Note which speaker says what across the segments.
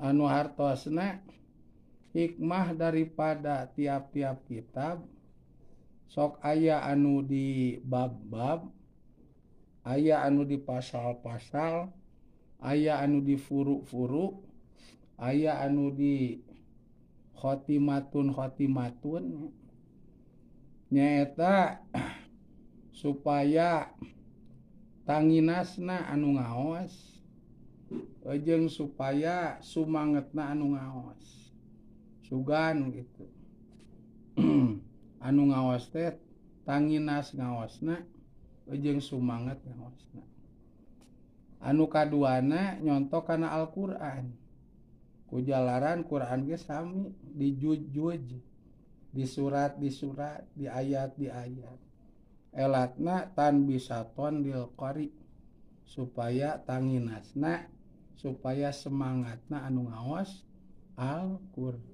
Speaker 1: Anu hartosna hikmah daripada tiap-tiap kitab sok aya anu di bab-bab, aya anu di pasal-pasal, aya anu di furu-furu, aya anu di khotimatun-khotimatun nyaeta supaya tanginasna anu ngaos jeung supaya sumangetna anu ngaos sugan gitu. Anu ngaos teh tanginas ngaosna jeung sumanget ngaosna. Anu kaduana nyontok kana Al-Qur'an. Kujalaran Qur'an ge sami dijujuj, di surat, di ayat, di ayat. Elatna tan bisaton lil qari supaya tanginasna, supaya semangatna anu ngaos Al-Qur'an.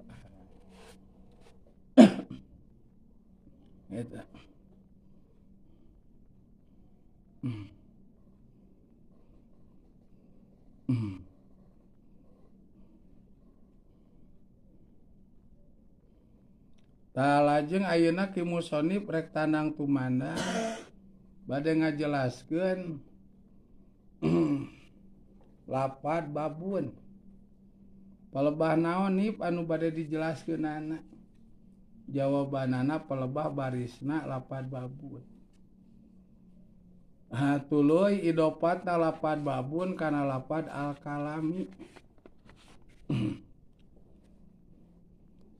Speaker 1: Eta. Tah lajeng ayeuna ki musonib rek tanang tumandang bade ngajelaskeun lapad babun. Palebah naon nip anu bade dijelaskeunana? Jawabanana palebah barisna lapad babun. Ha tuluy idopatna lapad babun kana lapad al-kalami.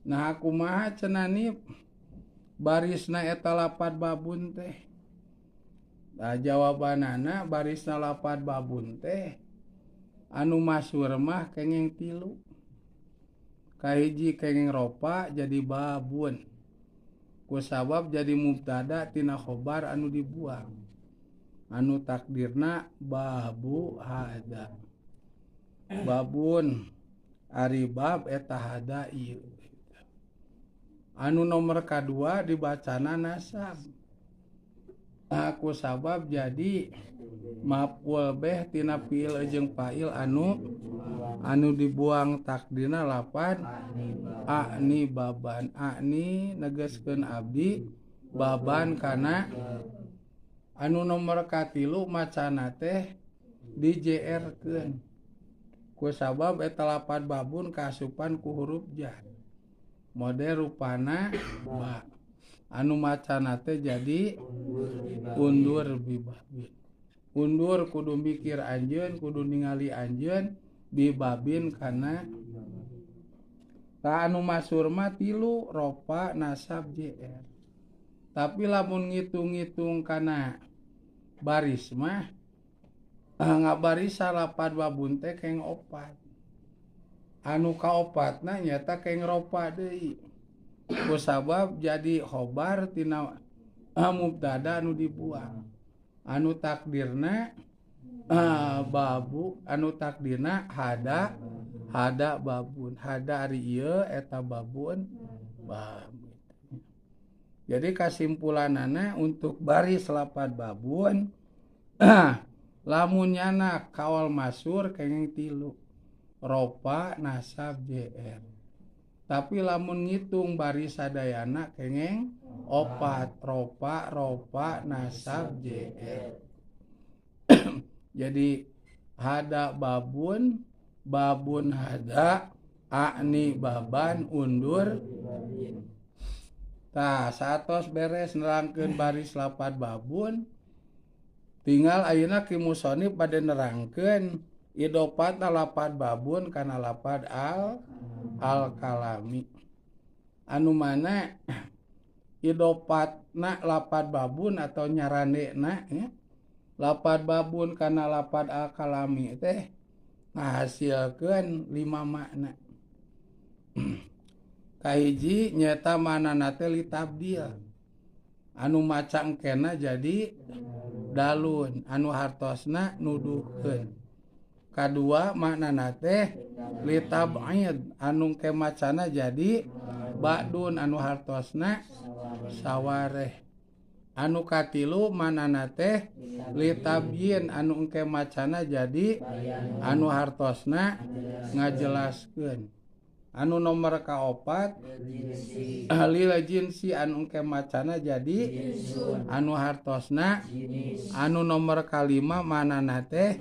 Speaker 1: Nah kumaha cenah nip barisna eta lapad babun teh? Nah jawabanana barisna lapad babun teh anu masyhur mah kenging tilu. Kahiji kenging ropa jadi babun. Kusabab jadi mubtada tina khobar anu dibuang. Anu takdirna babu hada. Babun ari bab eta hada ieu. Anu nomor kadua dibacana nasab. Aku sabab jadi maf'ul bih tina fi'il jeung fa'il anu dibuang takdirna lapad a'ni baban. A'ni negeskeun abdi baban kana anu nomor katilu macana teh di JR-keun. Ku sabab eta lapad babun kaasupan ku huruf jar. Mode rupana ba. Anu macana teh jadi undur bibabin. Undur kudu mikir anjeun, kudu ningali anjeun bibabin kana ta anu masyhur mah tilu ropa nasab JR. Tapi lamun ngitung-ngitung kana baris mah ngabaris lapad babun teh keng opat. Anu kaopatna nyata keng ropa deui. Kusabab jadi khobar tina mubtada anu dibuang. Anu takdirna babu, anu takdirna hada, hada babun. Hada ari ieu eta babun babun. Jadi kasimpulanana untuk baris lapad babun lamun nyana kaol masyhur kenging tilu. Ropa nasab JR. Tapi lamun ngitung baris sadayana kengeng opat ropa ropa nasab JR. Jadi hada babun, babun hada, akni baban undur. Tah saatos beres nerangkeun baris lapad babun, tinggal ayeuna ki musonib bade nerangkeun idopatna lapad babun kana lapad al al-kalami. Anu mana idopatna lapad babun atau nyarandena ya. Lapad babun kana lapad al-kalami teh ngahasilkeun 5 makna. Kahiji nyata manana teh litabdil. Anu maca engkena jadi dalun, anu hartosna nuduhkeun. Kadua maknana teh litab'id, anu ke macana jadi ba'dun, anu hartosna sawareh. Anu katilu manana teh litabyin anu engke macana jadi anu hartosna ngajelaskeun. Anu nomor kaopat lil jinsi anu engke macana jadi anu hartosna. Anu nomor kalima manana teh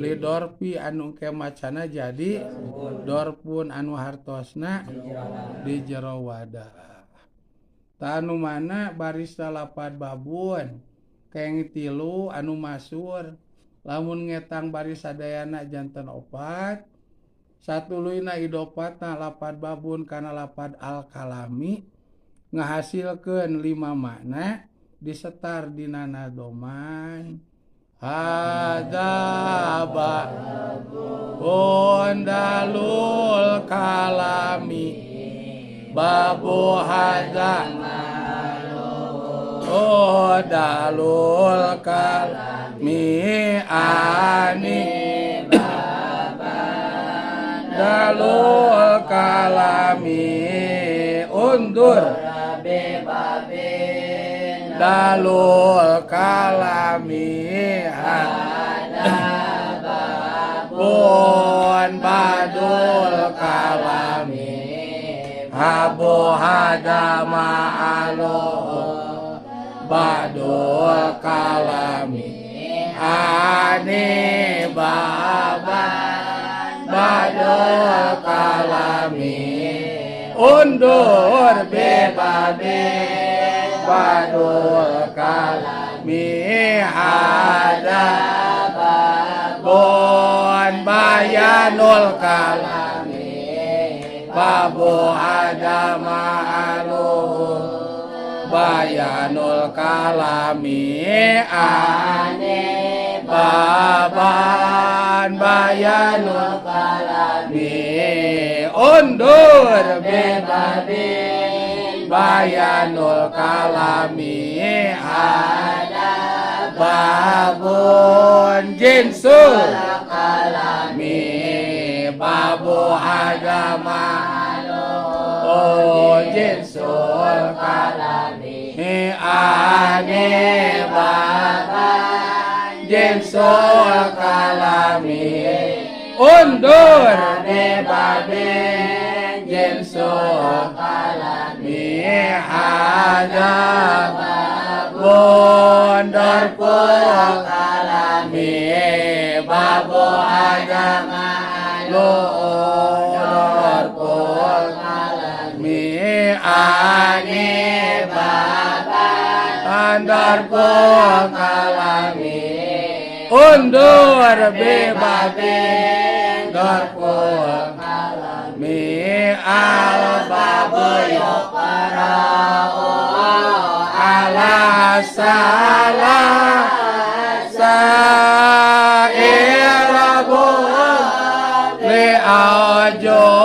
Speaker 1: lidorfi anu engke macana jadi dorpun anu hartosna di jero wadah. Ta anu mana baris lapad babun keng tilu anu masur lamun ngetang baris sadayana janten opat satuluyna idopatna lapad babun kana lapad al kalami ngahasilkeun 5 makna disetar dina nadoman hadza babun dalul kalami babu hadza oh dalul kalami ani dalul kalami undur dalul kalami babun badul kalami habu hada ma'alu badul kalami ani baban badul kalami undur bebabe badul kalami hada babun bayanul kalami babu ada ma'alu bayanul kalami ane baban bayanul kalami undur bebabin bayanul kalami ada babun jinsul kalami babu agama oh jinsul kalami ane baban jinsul kalami undur bebaben jinsul kalami ada babun dorpul kalami babu agama dorpul kalami ane baban dorpul kalami undur bebaben dorpul kalami al babu yuqra'u ala salah sa'irabun li'ajuhin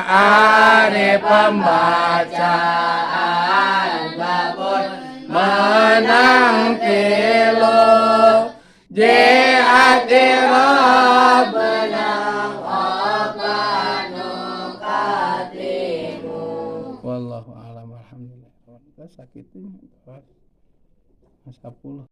Speaker 1: ari pembacaan babun menang tilu ji'atirab
Speaker 2: menang apa nukatimu.
Speaker 1: Wallahu a'lam. Alhamdulillah. Sakitnya 10.